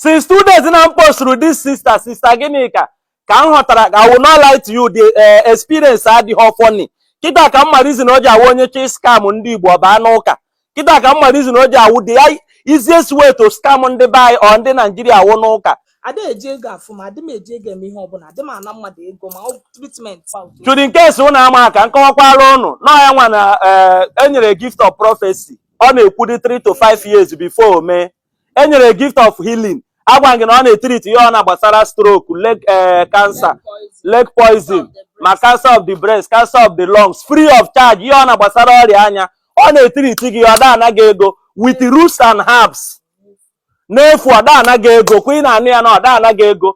Since 2 days na m posturu this sister, Sister Gịnịka, ka m ghọtara. I will not lie to you, the experience adịghị funny. Kịta ka m ma reason o ji awụ onye chi scam ndị Igbo ọbaa n'ụka. Kịta ka m ma reason o ji awụ the easiest way to scam ndị be anyị or ndị Naijiria awụ n'ụka. Ada eji ego afụ m, adị m eji ego eme ihe ọbụla, adị m ana mmadụ ego ma ọ treatment. Chudi nke esi ụnụ ama ka nkọwakwara ụnụ nọ ya nwa na enyere gift of prophecy. Ọ na-ekwu dị 3 to 5 years before o mee. Enyere gift of healing. Agwa gị na ọ na-etreat ihe ọ na gbasara stroke, leg cancer, leg poison, ma cancer of the breast, cancer of the lungs, free of charge. Ihe ọ na gbasara ọrịa anya, ọ na-etreat gị, ọ da anaghị ego, with roots and herbs, n'efu. Ọ da anaghị ego kwa. Ị na-anụ ya na ọ da anaghị ego.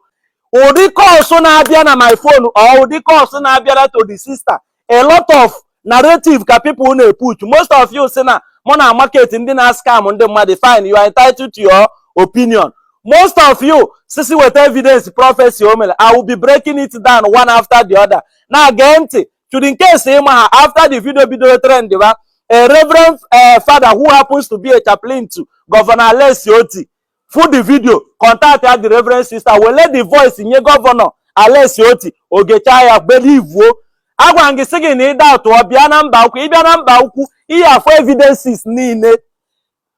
Ụdị calls na-abịa na my phone or ụdị calls na-abịara to the sister, a lot of narrative ka people na-epuch. Most of you si na mụ na market ndị na-scam ndị mmadụ. Fine, you are entitled to your opinion. Most of you sisi weta evidence prophecy o mere. I will be breaking it down one after the other. Na gee ntị. Should in case ịma ha, after the video bidoro trend ba, a reverend father who happens to be a chaplain to Governor Alex Otti full the video, contact ya, the reverend sister, wele the voice nye Governor Alex Otti, ogecha ya believuo. Agwa m gị sị gị na ịda atụọ bịa na mba ukwu, ịbịa na mba ukwu, ihe afọ evidences niile.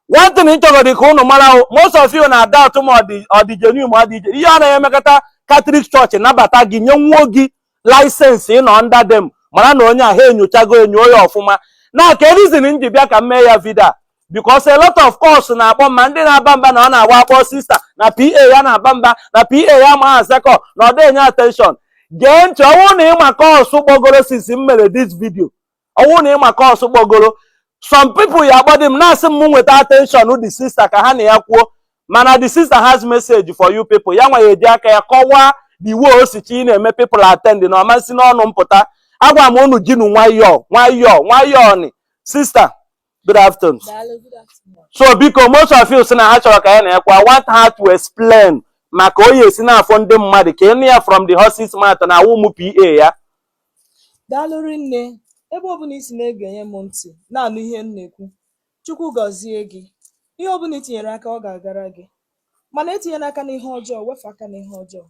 One thing m chọgoro ka unu mara o, most of you na doubt ma ọ dị genuine, ma ọ dị ihe ọ na-emekọta. Catholic Church nabata gị, nye nwuo gị license, ịnọ under them, mara na onye a ha enyochago, enyo ya ọfụma. Na ka reason m ji bịa ka m mee ya video a, because a lot of calls na-akpọ ma ndị na-aba mba na ọ na-agba akpọ sister na PA ya na-aba mba na PA ya amaghị azakọ na ọ dị enye attention. Gee ntị. Ọnwụ na ịma calls kpọgoro since m mere this video, ọnwụ na ịma calls kpọgoro, some people ya akpọ dị m na-asị m nweta attention the sister ka ha na ya kwuo. Mana the sister has message for you people. Ya nwa ya eji aka ya kọwaa the way o si chi na-eme people attend na ọmasị n'ọnụ mpụta. Agwa m unu jinu nwayọọ nwayọọ nwayọọ. Ni sister, good afternoon. Daalụ, good afternoon. So biko, most of you si na ha chọrọ ka ya na-ekwe. I want her to explain maka onye esi na-afọ ndị mmadụ ka ịnụ ya from the horse's mouth na awụ ụmụ PA ya. Daalụ rinne. Ebe ọbụla isi na-egenye m ntị na-anụ ihe m na-ekwu, Chukwu gọzie gị. Ihe ọbụla i tinyere aka, ọ ga-agara gị. Mana etinyela aka n'ihe ọjọọ, wefu aka n'ihe ọjọọ,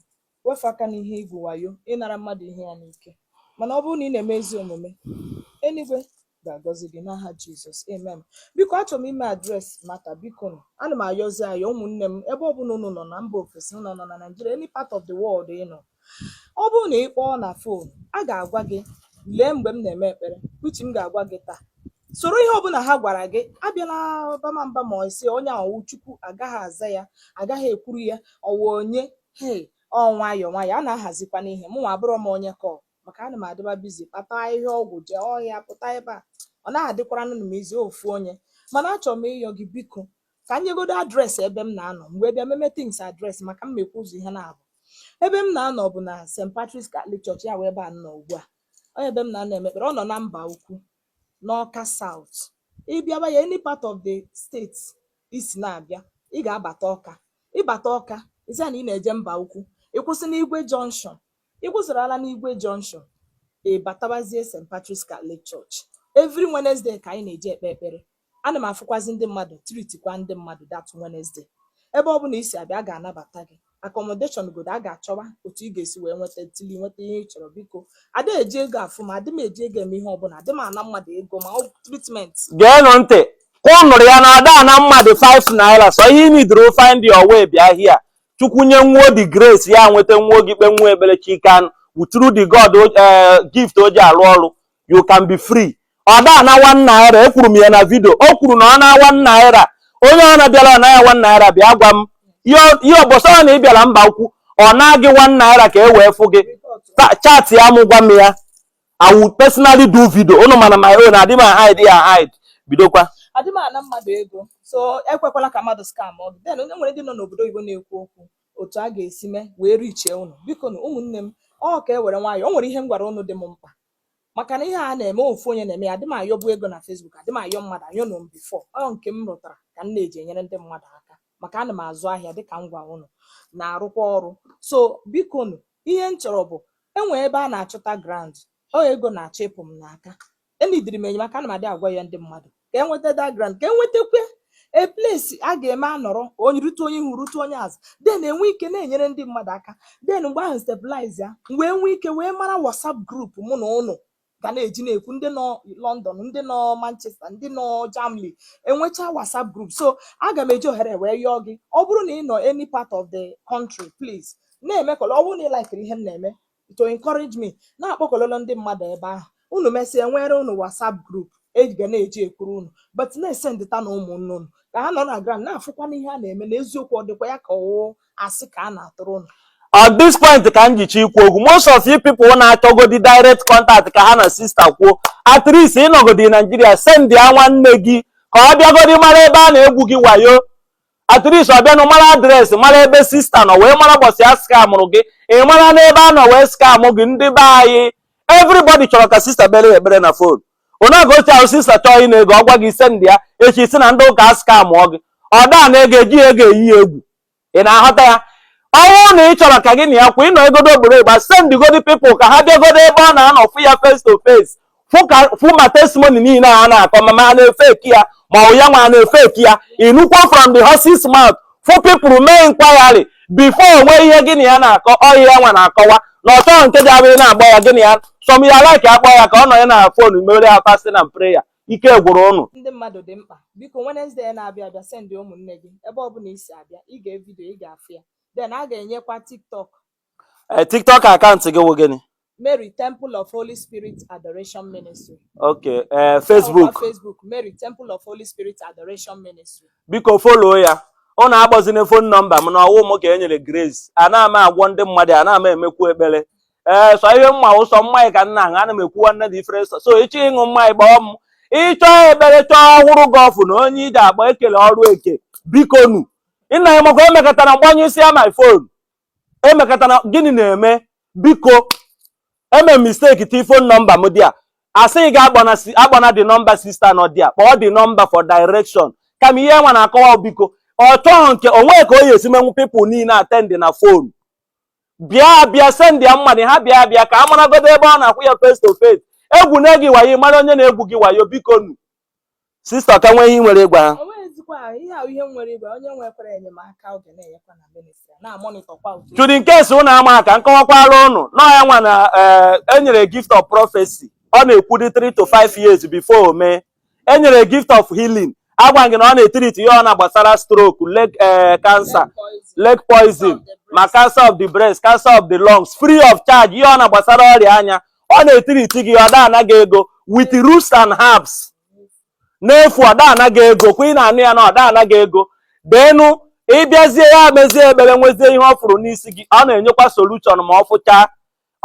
wefu aka n'ihe igwu wayo, ịnara mmadụ ihe ya n'ike. Mana ọ bụrụ na ị na-eme ezi omume, eluigwe ga-agọzi gị n'aha Jizọs, amen. Biko, achọrọ m ime address mata. Biko nụ, ana m ayọzi ayọ ụmụnne m, ebe ọbụla unu nọ na mba ofesi, unu nọ na Naijiria, any part of the world ị nọ, ọ bụrụ na ị kpọọ na phone, a ga-agwa gị lee mgbe m na-eme ekpere, uche m ga-agwa gị taa. Soro ihe ọbụla ha gwara gị. Abịala bama mba ma ọ sị onye ọwụ Chukwu agaghị aza ya, agaghị ekwuru ya ọwụ onye. Hei, ọ nwayọọ nwayọọ a na-ahazikwa n'ihe. Mụnwa abụrọ m onye kọl, maka ana m adịba busy, kpata ahịhịa ọgwụ, jee ọhịa, pụta ebe a, ọ naghị adịkwara m izi ofu onye. Mana achọrọ m ịyọ gị, biko, ka m nyegodo address ebe m na-anọ mgbe bịa meme things address, maka m mekwa ụzọ ihe na-abụ. Ebe m na-anọ bụ na St. Patrick's Catholic Church, ya wee ebe a m nọ ugbu a. Ọ ebe m na-anọ eme ekpere. Ọ nọ na mba ukwu n'Ọka South. Ịbịaba ya, any part of the state isi na-abịa, ị ga-abata Ọka. Ịbata Ọka, isi na ị na-eje mba ukwu, ịkwụsị n'Igwe Junction. Ị kwụsịrịala n'Igwe Junction, ị batabazie St. Patrick's Catholic Church. Every Wednesday ka anyị na-eji ekpe ekpere. Ana m afụkwazi ndị mmadụ, treatikwa ndị mmadụ that Wednesday. Ebe ọ bụla isi abịa, a ga-anabata gị. Accommodation godo, a ga-achọwa otu ị ga-esi wee nweta tili nweta ihe ị chọrọ. Biko, ada eji ego afụ m, adị m eji ego eme ihe ọbụla, adị m ana mmadụ ego ma ọ treatment. Geenụ ntị ka ọ nụrụ ya na ada na mmadụ 5 naira. So ihe nidoro, find your way bịa here. Chukwu nye nwuo the grace ya nweta nwuo gị kpe nwuo ekpere chikan through the God gift o ji arụ ọrụ, you can be free. Ọ da na 1 naira. Ekwuru m ya na video. O kwuru na ọ na 1 naira. Onye ọ na-abịara ọ na ya 1 naira, bịa gwa m ihe ọbọsọ na ị bịara mba ukwu, ọ na-agị 1 naira ka e wee fụ gị. Chat ya mụ, gwa m ya. I will personally do video. Unu mana my own adị m hide ya hide. Bidokwa. Adị m ana mmadụ ego, so ekwekwala ka mmadụ scam ọ gị. Then onye nwere ndị nọ n'obodo oyibo na-ekwu okwu otu a ga-esi mee wee richie unu. Biko nụ, ụmụnne m, ọ ka e were nwayọọ. O nwere ihe m gwara unu dị m mkpa, maka na ihe a na-eme, ofu onye na-eme ya. Adị m ayọbu ego na Facebook, adị m ayọ mmadụ ayọ nọ m before. Ọ nke m rụtara ka m na-eji enyere ndị mmadụ aka, maka ana m azụ ahịa dịka m gwa unu, na-arụkwa ọrụ. So biko nụ, ihe m chọrọ bụ enwee ebe a na-achọta ground. Ọ ego na-achọ ịpụ m n'aka, enidiri m enyemaka. Ana m adị agwa ya ndị mmadụ ka enweta that ground, ka enwetakwe A place a ga-eme anọrọ onye rute onye ihu, rute onye azụ, then enwe ike na-enyere ndị mmadụ aka. Then mgbe ahụ stabilize ya, wee nwee ike wee mara WhatsApp group mụ na ụnụ ga na-eji na-ekwu, ndị nọ London, ndị nọ Manchester, ndị nọ Germany, enwecha WhatsApp group. So aga m eji ohere wee yọọ gị, ọ bụrụ na ị nọ any part of the country, please na-emekọla. Ọ bụrụ na ị likere ihe m na-eme, to encourage me, na-akpọkọlọlọ ndị mmadụ ebe ahụ. Unu mesịa, nwere unu WhatsApp group eji ga na-eji ekwuru unu, but na-esendịta na ụmụnne unu ka ha nọ na ground na-afụkwa n'ihe a na-eme na eziokwu, ọ dịkwa ya ka ọwụ asị ka a na-atụrụ unu. At this point ka m jicha ikwu okwu, most of you people na-achọgodi direct contact ka ha na sister kwuo, at least ịnọgodi Nigeria, send ya nwanne gị ka ọ bịagodi mara ebe a na-egwu gị wayo. At least ọ bịanụ mara address, mara ebe sister nọ, wee mara gbọsị ya scamụrụ gị. Ị mara n'ebe a nọ wee scam gị. Ndị be anyị, everybody chọrọ ka sister kpere ya ekpere na phone. Onye otu ahụ sister chọọ ị na-ego, ọ gwa gị send ya echi, si na ndị ụka scamụọ gị, ọ daa na ego eji ego eyi ya egwu. Ị na-aghọta ya? Ọnwụ na ị chọrọ ka gị na ya kwa ịnọ egodo obodo ịgba, send godi people ka ha bịagodo ebe ọ na-anọ, fụ ya face to face, fụ ka fụ ma testimony niile a na-akọ, ma ma na-efeki ya, ma ọ ya nwa a na-efeki ya. Ịnụkwa from the horse's mouth, fụ people, mee inquiry before onwe ihe gị na ya na-akọ. Ọhịa ya nwa na-akọwa na ọ chọghị nke dị abụ ị na-agba ya gị na ya some ya like akpọ ya ka ọ nọ ya na phone mere ya fasting and prayer. Ike gwụrụ ụnụ. Ndị mmadụ dị mkpa. Biko, Wednesday na-abịa abịa, send ụmụnne gị ebe ọbụla isi abịa. Ị ga video, ị ga-afụ ya. Then a ga-enyekwa TikTok. TikTok account gị wụ gịnị? Mary Temple of Holy Spirit Adoration Ministry. Okay, Facebook? Ọkwa Facebook, Mary Temple of Holy Spirit Adoration Ministry. Biko follow ya. Ụnụ agbazina phone number m na ọwụ m ka e nyere grace. Ana m agwọ ndị mmadụ, ana m emekwu ekpere. Ee, sọ ihe mma ụsọ mmanya ka nna aṅụ, ana m ekwu nwanne dị ifere. So ịchọ ịṅụ mmanya, gbọọ m. Ịchọọ ekpere, chọọ ọhụrụ gị ọfụ na onye iji agba ekele ọrụ eke. Biko nu, ịna ya maka emekọtara mgbanye isi ya my phone emekọtara. Gịnị na-eme? Biko, eme mistake ti phone number m dị a, asịghị gị akpọna akpọna the number sister nọ dị a, kpọọ the number for direction. Kama ihe nwa na-akọwa, biko, ọ chọghị nke onwe ka o yi esi menwu people niile attend na phone. Bịa bịa, send ya mmadụ, ha bịa bịa ka a maragodo ebe ọ na-akwụ ya face to face. Egwu na gị wayo, mara onye na-egwu gị wayo. Biko nu, sister, ka nwee ihe ị nwere ịgwa ha. O nweghịzikwa ihe ahụ ihe m nwere ịgwa onye nwekwara enyemaka oge na-enyekwa na ministry na-amonitorkwa otu. Chudi nke si ụnụ ama ka nkọwakwara ụnụ nọ ya nwa na enyere gift of prophecy, ọ na-ekwudi 3 to 5 years before o mee. Enyere gift of healing, agwa gị na ọ na-etreat ihe ọ na gbasara stroke, leg cancer, leg poison, ma cancer of the breast, cancer of the lungs, free of charge. Ihe ọ na gbasara ọrịa anya, ọ na-etreat gị, ọ da anaghị ego, with roots and herbs, n'efu. Ọ da anaghị ego kwa. Ị na-anụ ya na ọ da anaghị ego. Denu ịbịazie ya mezie ekpere, nwezie ihe ọ fụrụ n'isi gị, ọ na-enyekwa solution. Ma ọ fụchaa,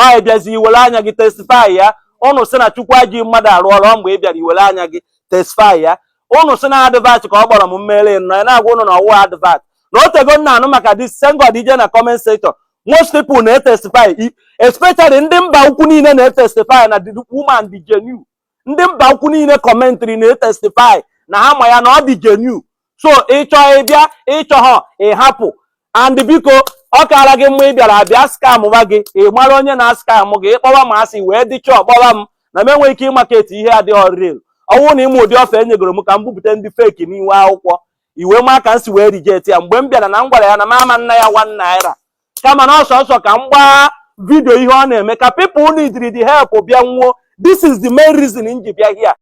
ọ ịbịazi iwere anya gị testify ya. Ụnụ sị na Chukwu aji mmadụ arụ ọrụ. Ọ mgbe ị bịara iwere anya gị testify ya. Ụnụ sị na advert ka ọ kpọrọ m mmeri nọ ya na-agwa ụnụ na ọwụ advert na otego nna anụ maka this. Thank God, ije na comment section, most people na-etestify, especially ndị mba ukwu niile na-etestify na the woman dị genuine. Ndị mba ukwu niile commentary na-etestify na ha ma ya na ọ dị genuine. So ịchọ ịbịa, ịchọ ha ịhapụ. And biko, ọ kaara gị mma ị bịara abịa scam gwa gị, ị mara onye na-ascam gị, ịkpọwa m asị wee dịchọ kpọwa m na m enweghị ike ịmarket ihe adịghị real. Ọnwụ na ịmụ ụdị ofe enyegoro m ka m bupụta ndị fake n'iwe akwụkwọ iwe ma ka m si wee reject ya. Mgbe m bịara na m gwara ya na m ama nna ya ₦1, kama na ọsọ ọsọ ka m gbaa video ihe ọ na-eme ka people need the help bịa nwuo. This is the main reason m ji bịa here.